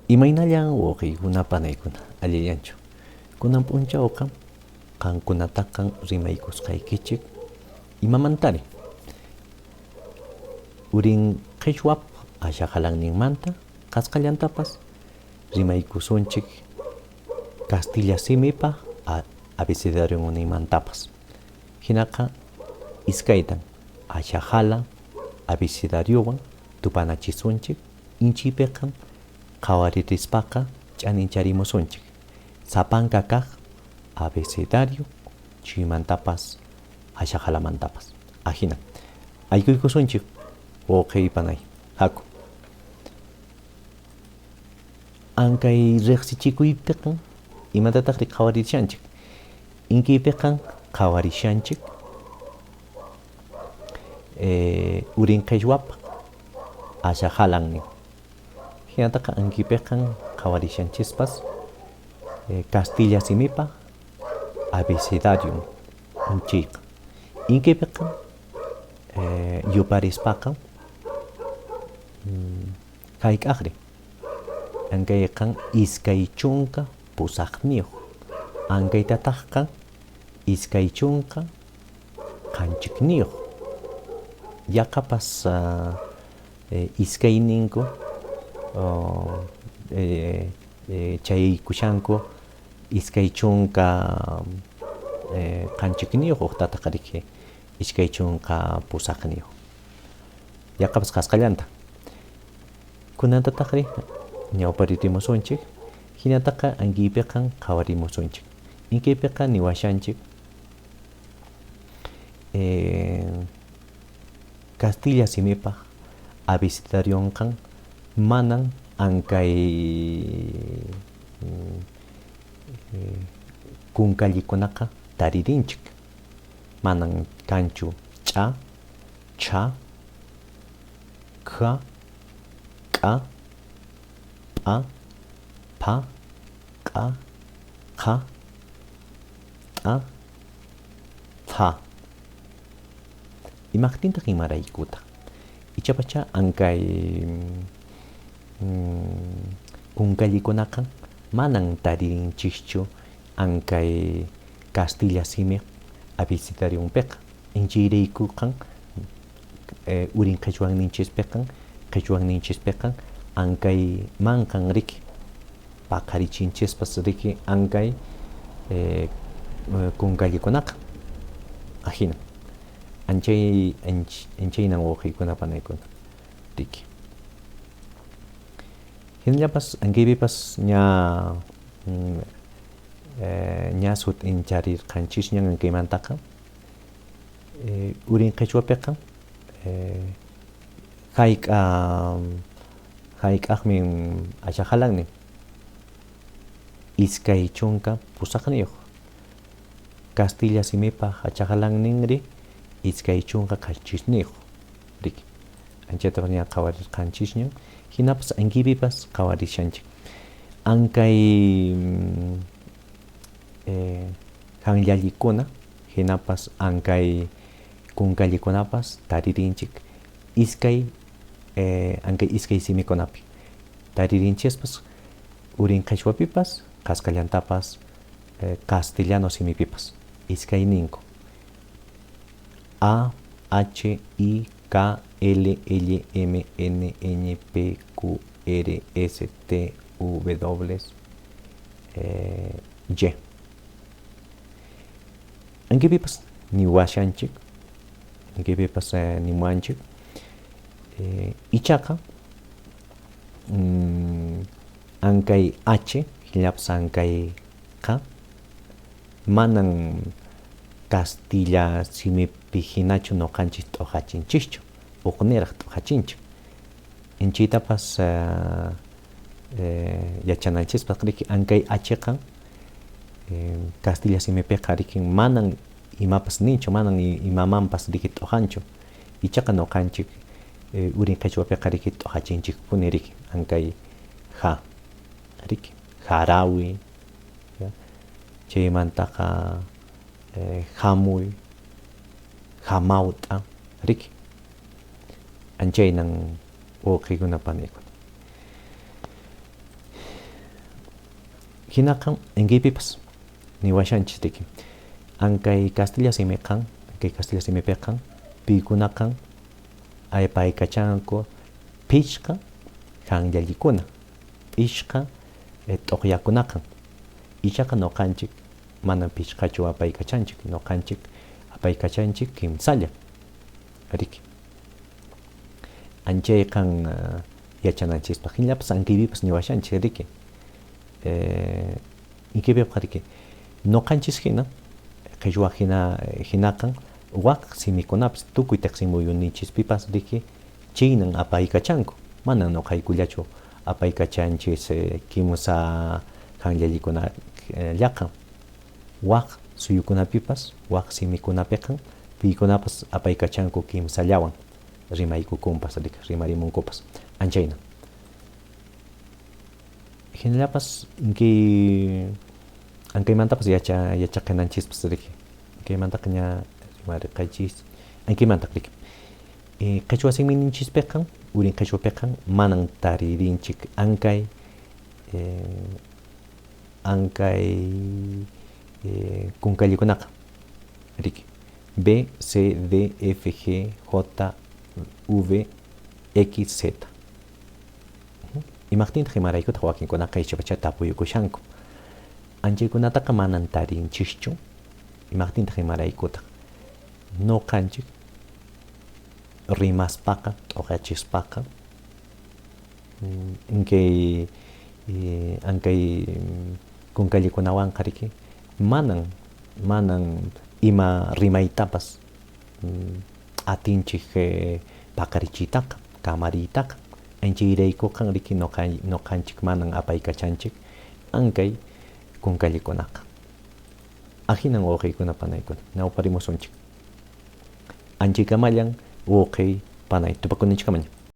Imaynallan wawqiykuna panaykuna, allillanchu. Kunan p'unchawqa qankunataqa rimaykusqaykichik imamantari? Urin qhichwap ashaqalanninmanta qasqallantapas rimaykusunchik kastilla simipa abecedarioninmantapas. Hinaqa iskaytan ashaqala abecedariowan tupanachisunchik, inchiypiqa qhawaririspaqa ch'anincharimusunchik. Sapanka kaq abecedario chaymantapas ashaqalamantapas. Ahina. Aykuykusunchik wawqiy panay. Haku. Ankay riqsichikuypiqa imatataqri qhawarishanchik? Inkiypiqa qhawarishanchik urin qhichwap ashaqalan nin. Hinataqa ankipiqa qhawarishanchispas kastilla simipa abecedarion unchiyqa. Inkipiqa yuparispaqa hayk'aqri ankayqa 28, ankaytataqqa 27. Yaqapas iskayninku chayaykushanku 27 uqtataqa riki 28. Yaqapas qasqallanta. Kunantataqri ñawparirimusunchik, hinataqa ankiypiqa qhawarimusunchik. Inkiypiqa niwashanchik kastilla simipaq abecedarionqa manan ankay kunkallikunaqa taririnchik. Manan kanchu ch'a, chha, kha, k'a, p'a, pha, q'a, qha, t'a, tha. Imaqtintaq imaraykutaq? Ichapacha ankay kunkallikunaqa manan taririnchikchu ankay kastilla simi abecedarionpiqa. Inchayraykuqa urin qhichwanninchispiqa qhichwanninchispiqa ankay manqan riki paqarichinchispas riki ankay kunkallikunaqa. Ahina. Anchay anchaynan wawqiykuna panaykuna riki. Hinallapas ankaypipas ña ña sut'incharirqanchisñan ankaymantaqa urin qhichwapiqa hayk'aqmi ashaqalannin 28. Kastilla simipaq achaqalanninri 27 riki. Anchatapas ña qhawarirqanchisñan, hinapas ankaypipas qhawarishanchik. Ankay hanllallikuna hinapas ankay kunkallikunapas taririnchik iskay ankay iskay simikunapi. Taririnchispas urin qhichwapipas qasqallantapas castellano simipipas iskayninku. A, H, I, K, L, L, M, N, Ñ, P, Q, R, S, T, U, W, Y. Ankaypipas niwashanchik, ankaypipas nimuwanchik. Ichaqa ankay H, hinapas ankay Q, manan kastilla simipi hinachu ñuqanchik t'uqachinchischu, uqniraq t'uqachinchik. Inchiytapas yachananchispaq riki ankay Hqa kastilla simipiqa riki manan imapas ninchu, manan imamanpas riki t'uqanchu. Ichaqa ñuqanchik urin qhichwapiqa riki t'uqachinchikpuni riki ankay ja riki harawi, chaymantaqa hamuy, hamawt'a riki. Anchaynan wawqiykuna panaykuna. Hinaqa inkaypipas niwashanchis riki. Ankay kastilla simiqan, ankay kastilla simipiqan, piykunaqan apaykachanku phichqa hanllallikuna, p'ishqa t'uqyakunaqan. Ichaqa nuqanchik manam phichqachu apaykachanchik, nuqanchik apaykachanchik kimsalla, riki. Anchayqan yachananchispaq, hinallapas ankaypipas niwashanchik, riki. Inkaypiqa riki, nuqanchis hina, qhichwa hina hinaqan wak simikunapas tukuy tiqsimuyuyninchispipas riki chaynan apaykachanku, manan nuqaykullachu apaykachanchis kimsa hanllallikunallaqa, wak suyukunapipas, wak simikunapiqa piykunapas apaykachanku kimsallawan rimaykukunpas, riki, rimarimunkupas, anchayna. Hinallapas inkay ankaymantapas yachaqinanchispas riki, inkaymantaqa ña rimariqaychis, ankaymanta riki. Qhichwa simiyninchispiqa, urin qhichwapiqa manan taririnchik ankay ankay kunkallikunaqa, riki. B, C, D, F, G, J, V, X, Z. Imaqtintaq imaraykutaq wakinkunaqa ichapacha tapuyukushanku. Anchaykunataqa manan tarinchischu, imaqtintaq imaraykutaq nuqanchik rimaspaqa, t'uqachispaqa, inkay ankay kunkallikunawanqa riki, manan manan ima rimaytapas atinchik paqarichiytaqa, kamariytaqa. Anchayraykuqa riki nuqanchik manan apaykachanchik ankay kunkallikunaqa. Ahinan wawqiykuna panaykuna, ñawparimusunchik. Anchaykamallan wawqiy panay tupakunanchikamaña.